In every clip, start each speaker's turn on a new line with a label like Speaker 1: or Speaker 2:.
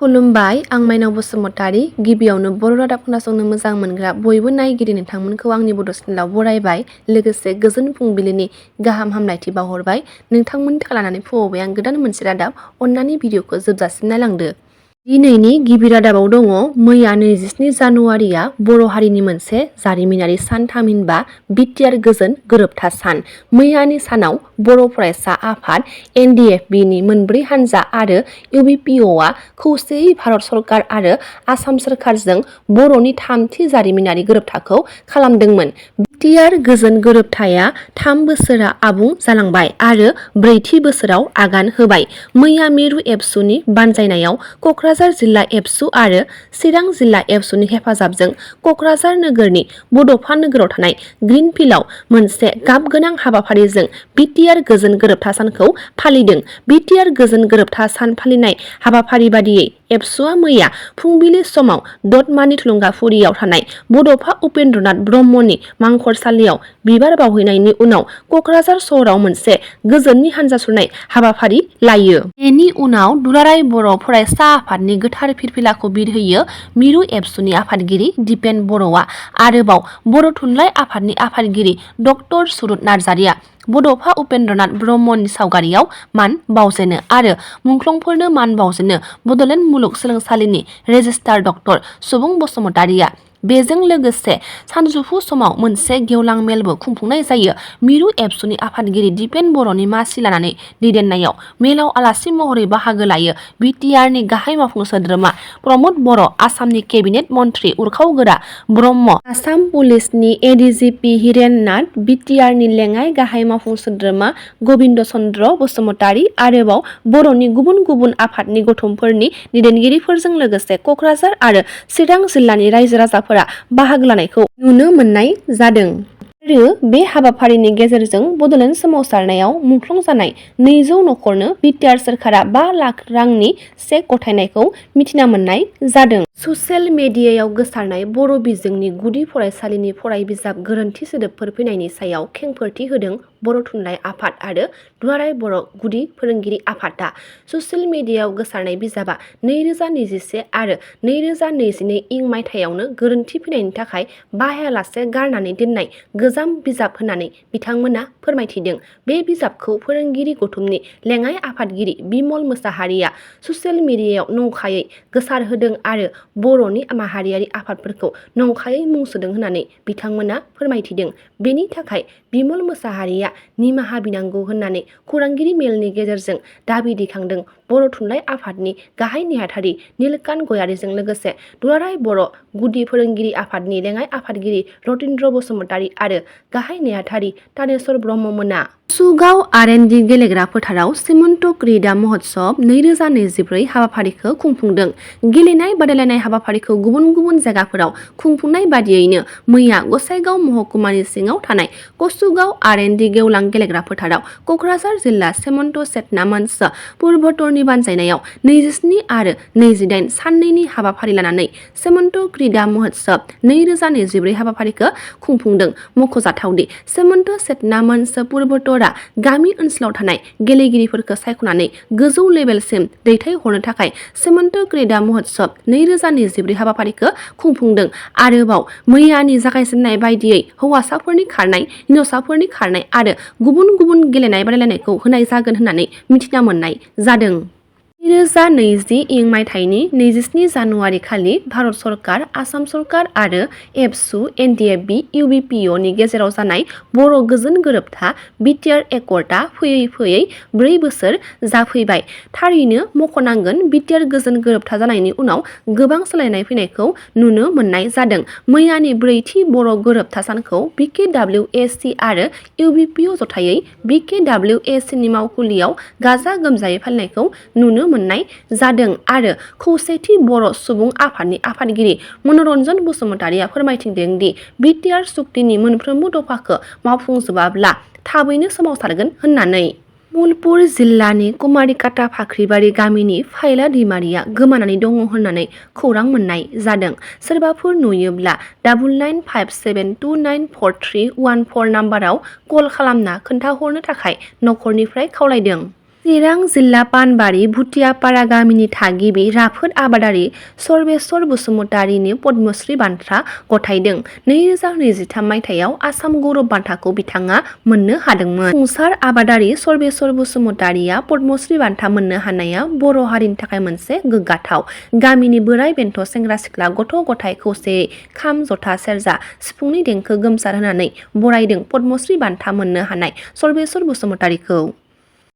Speaker 1: खुलुमबाय आं माइनाव बसुमतारी गिबियावनो बर' रादाब खोनासंनो मोजां मोनग्रा बयबो नायगिरि नोंथांमोनखौ आंनि बड' चेनेलाव बरायबाय लोगोसे गोजोन फुंबिलिनि गाहाम हामलायथि बावहरबाय नोंथांमोननि थाखाय लानानै फैबाय आं गोदान मोनसे रादाब अन्नानै भिडिअखौ जोबजासिम नायलांदो। दिनैनि गिबि रादाबाव दङ मैया 27 जानुवारिया बर' हारिनि मोनसे जारिमिनारि सान थामहिनबा बिटिआर गोजोन गोरोबथा सान। मैयानि सानाव बर' फरायसा आफाद NDFB नि मोनब्रै हानजा आरो UBPOआ खौसेयै भारत सरकार आरो आसाम सोरखारजों बर'नि थामथि जारिमिनारि गोरोबथाखौ खालामदोंमोन। बिटिआर गोजोन गोरोबथाया 3 बोसोरा आबुं जालांबाय आरो ब्रैथि बोसोराव आगान होबाय। मैया मिरु एबसुनि बानजायनायाव क'क्राझार जिल्ला एबसु आरो चिरां जिल्ला एबसुनि हेफाजाबजों क'क्राझार नोगोरनि बड'फा नोगोराव थानाय ग्रीन फिल्डआव मोनसे गाब गोनां हाबाफारिजों बिटिआर गोजोन गोरोबथा सानखौ फालिदों। बिटिआर गोजोन गोरोबथा सान फालिनाय हाबाफारि बादियै एबसुआ मैया फुंबिलि समाव दतमानि थुलुंगाफुरियाव थानाय बड'फा उपेन्द्रनाथ ब्रह्मनि मांखरसालियाव बिबार बावहैनायनि उनाव क'क्राझार सहराव मोनसे गोजोननि हानजा सुरनाय हाबाफारि लायो। बेनि उनाव दुलाराय बर' फरायसा आफादनि गोथार फिरफिलाखौ बिरहोयो मिरु एबसुनि आफादगिरि दिपेन बर'आ। आरोबाव बर' थुनलाइ आफादनि आफादगिरि डक्टर सुरुत नार्जारिया बड'फा उपेन्द्रनाथ ब्रह्मनि सावगारियाव मान बावजेनो आरो मुंख्लंफोरनो मान बावजेनो बड'लेण्ड मुलुग सोलोंसालिनि रेजिस्ट्रार डक्टर सुबुं बसुमतारिया। बेजों लोगोसे सानजौफु समाव मोनसे गेवलां मेलबो खुंफुंनाय जायो। मिरु एबसुनि आफादगिरि दिपेन बर'नि मासि लानानै दैदेननायाव मेलाव आलासि महरै बाहागो लायो बिटिआरनि गाहाय मावफुं सोद्रोमा प्रमद बर', आसामनि केबिनेट मन्थ्रि उरखाव-गोरा ब्रह्म, आसाम पुलिसनि एडिजिपि हिरेन नाथ, बिटिआरनि लेङाइ गाहाय मावफुं सोद्रोमा गबिन्द चन्द्र बसुमतारी आरोबाव बर'नि गुबुन गुबुन आफादनि गौथुमफोरनि दैदेनगिरिफोरजों लोगोसे क'क्राझार आरो चिरां जिल्लानि रायजो राजाफोरा बाहागो लानायखौ नुनो मोननाय जादों। आरो बे हाबाफारिनि गेजेरजों बड'लेण्ड सोमावसारनायाव मुंख्लं जानाय 200 नखरनो बिटिआर सोरखारा 5 लाख रांनि चेक गथायनायखौ मिथिना मोननाय जादों। ससियेल मिडियायाव गोसारनाय बर' बिजोंनि गुदि फरायसालिनि फरायबिजाब गोरोन्थि सोदोबफोर फैनायनि सायाव खेंफोरथि होदों बर' थुनलाइ आफाद आरो दुलाराय बर' गुदि फोरोंगिरि आफादआ। ससियेल मिडियायाव गोसारनाय बिजाबा 2021 आरो 2022 इं मायथाइयावनो गोरोन्थि फैनायनि थाखाय बाहायालासे गारनानै दोननाय गोजाम बिजाब होननानै बिथांमोना फोरमायथिदों। बे बिजाबखौ फोरोंगिरि गौथुमनि लेङाइ आफादगिरि बिमल मोसाहारिया ससियेल मिडियायाव नंखायै गोसारहोदों आरो बर'नि माहारियारि आफादफोरखौ नंखायै मुं सोदों होननानै बिथांमोना फोरमायथिदों। बेनि थाखाय बिमल मोसाहारिया निमाहा बिनांगौ होननानै खौरांगिरि मेलनि गेजेरजों दाबि दैखांदों। बर' थुनलाइ आफादनि गाहाय नेहाथारि नीलकान्त गयारीजों लोगोसे दुलाराय बर' गुदि फोरोंगिरि आफादनि लेङाइ आफादगिरि रतीन्द्र बसुमतारी आरो गाहाय नेहाथारि तानेश्वर ब्रह्ममोना कसुगाव R&D गेलेग्रा फोथाराव सीमन्त क्रीड़ा महोत्सव 2024 हाबाफारिखौ खुंफुंदों। गेलेनाय बादायलायनाय हाबाफारिखौ गुबुन गुबुन जायगाफोराव खुंफुंनाय बादियैनो मैया गसाइगाव महकुमानि सिङाव थानाय कसुगाव R&D गेवलां गेलेग्रा फोथाराव क'क्राझार जिल्ला सीमन्त चेतना मंच पूर्वोत्तरनि बानजायनायाव 27 आरो 28 साननैनि हाबाफारि लानानै सीमन्त क्रीड़ा महोत्सव 2024 हाबाफारिखौ खुंफुंदों। मख'जाथावदि सीमन्त चेतना मंच पूर्वोत्तरा गामि ओनसोलाव थानाय गेलेगिरिफोरखौ सायख'नानै गोजौ लेभेलसिम दैथायहरनो थाखाय सीमन्त क्रीड़ा महोत्सव 2024 हाबाफारिखौ खुंफुंदों। आरोबाव मैयानि जागायजेननाय बायदियै हौवासाफोरनि खारनाय, हिन्जावसाफोरनि खारनाय आरो गुबुन गुबुन गेलेनाय बादायलायनायखौ होनाय जागोन होननानै मिथिना मोननाय जादों। 2020 इं मायथाइनि 27 जानुवारि खालि भारत सरकार, आसाम सरकार आरो एबसु, NDFB, UBPO नि गेजेराव जानाय बर' गोजोन गोरोबथा बिटिआर एकर्डआ फैयै फैयै 4 बोसोर जाफैबाय। थारैनो मख'नांगोन बिटिआर गोजोन गोरोबथा जानायनि उनाव गोबां सोलायनाय फैनायखौ नुनो मोननाय जादों। मैयानि ब्रैथि बर' गोरोबथा सानखौ BKWSC आरो UBPO जथायै BKWSC नि मावखुलियाव गाजा गोमजायै फालिनायखौ नुनो मोननाय जादों आरो खौसेथि बर' सुबुं आफादनि आफादगिरि मनरन्जन बसुमतारिया फोरमायथिदों दि बिटिआर सुक्तिनि मोनफ्रोमबो दफाखौ मावफुंजोबाब्ला थाबैनो सोमावसारगोन होननानै। तामुलपुर जिल्लानि कुमारिकाटा फाख्रिबारि गामिनि फाइला दैमारिया गोमानानै दङ होननानै खौरां मोननाय जादों। सोरबाफोर नुयोब्ला 9957294314 नाम्बाराव कल खालामना खोन्थाहरनो थाखाय नखरनिफ्राय खावलायदों। चिरां जिल्ला पानबारि भुटियापारा गामिनि थागिबि राफोद आबादारि सर्वेश्वर बसुमतारिनि पद्मश्री बान्था गथायदों। 2023 मायथाइयाव आसाम गौरब बान्थाखौ बिथाङा मोननो हादोंमोन। जाफुंसार आबादारि सर्वेश्वर बसुमतारिया पद्मश्री बान्था मोननो हानाया बर' हारिनि थाखाय मोनसे गोग्गाथाव। गामिनि बोराइ बेन्थ सेंग्रा सिख्ला गथ' गथाय खौसेयै खाम जथा सेरजा सिफुंनि देंखो गोमसार होनानै बरायदों पद्मश्री बान्था मोननो हानाय सर्वेश्वर बसुमतारिखौ।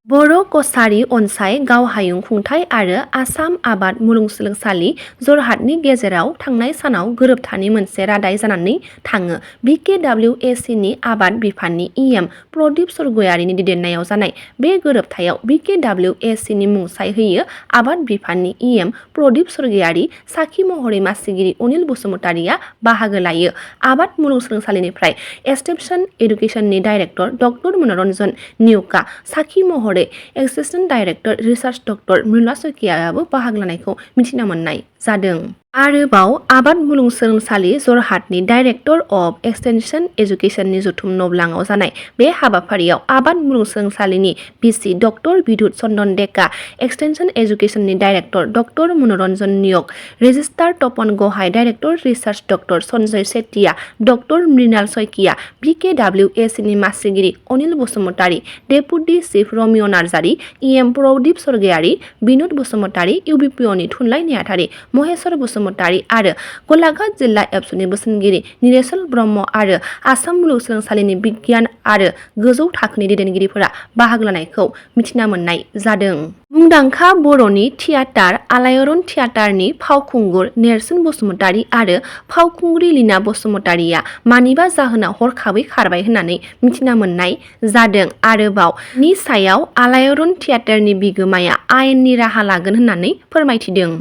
Speaker 1: बर' कछारी अनसाय गावहायुं खुंथाइ आरो आसाम आबाद मुलुगसोलोंसालि जरहाटनि गेजेराव थांनाय सानाव गोरोबथानि मोनसे रादाय जानानै थाङो। BKWAC नि आबाद बिफाननि EM प्रदीप स्वर्गयारीनि दैदेननायाव जानाय बे गोरोबथायाव BKWAC नि मुंसाइ होयो आबाद बिफाननि EM प्रदीप स्वर्गयारी, साखी महरै मासिगिरि अनिल बसुमतारिया बाहागो लायो। आबाद मुलुगसोलोंसालिनिफ्राय एक्सटेनसन एडुकेसननि डाइरेक्टर डक्टर मनरन्जन निउका, साखी महरै एसिस्टेन्ट डाइरेक्टर रिसार्च डक्टर मृला सयकियाबो बाहागो लानायखौ मिथिना मोननाय जादों। आरोबाव आबाद मुलुगसोलोंसालि जरहाटनि डाइरेक्टर अफ एक्सटेनसन एजुकेसननि जथुम नबलाङाव जानाय बे हाबाफारियाव आबाद मुलुगसोलोंसालिनि VC doctor Bidyut Chandan Deka, extension एजुकेसननि director doctor Manoranjan Neog, registrar Tapan Gohain, director research doctor Sanjay Sethia, doctor Mrinal Saikia, BKWAC नि मासिगिरि अनिल बसुमतारी, डेपुटि चिफ रमिय नार्जारी, EM प्रदीप स्वर्गयारी, बिनुत बसुमतारी, UBPOनि थुनलाइ नेहाथारि महेश्वर बसुमतारी आरो गलाघाट जिल्ला एबसुनि बोसोनगिरि निलेशल ब्रह्म आरो आसाम मुलुगसोलोंसालिनि बिगियान आरो गोजौ थाखोनि दैदेनगिरिफोरा बाहागो लानायखौ मिथिना मोननाय जादों। मुंदांखा बर'नि थियाटार आलायारन थियाटारनि फावखुंगुर नेर्सोन बसुमतारी आरो फावखुंग्रि लीना बसुमतारिया मानिबा जाहोनाव हरखाबै खारबाय होननानै मिथिना मोननाय जादों। आरोबाव नि सायाव आलायारन थियाटारनि बिगोमाया आयेननि राहा लागोन होननानै फोरमायथिदों।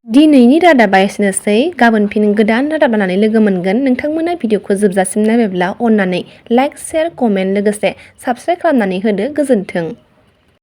Speaker 1: दिनैनि रादाबा एसेनोसै। गाबोन फिन गोदान रादाब लानानै लोगो मोनगोन। नोंथांमोना भिडिअखौ जोबजासिम नायबायब्ला अननानै लाइक, शेयार, कमेन्ट लोगोसे साबस्क्राइब खालामनानै होदो। गोजोन्थों।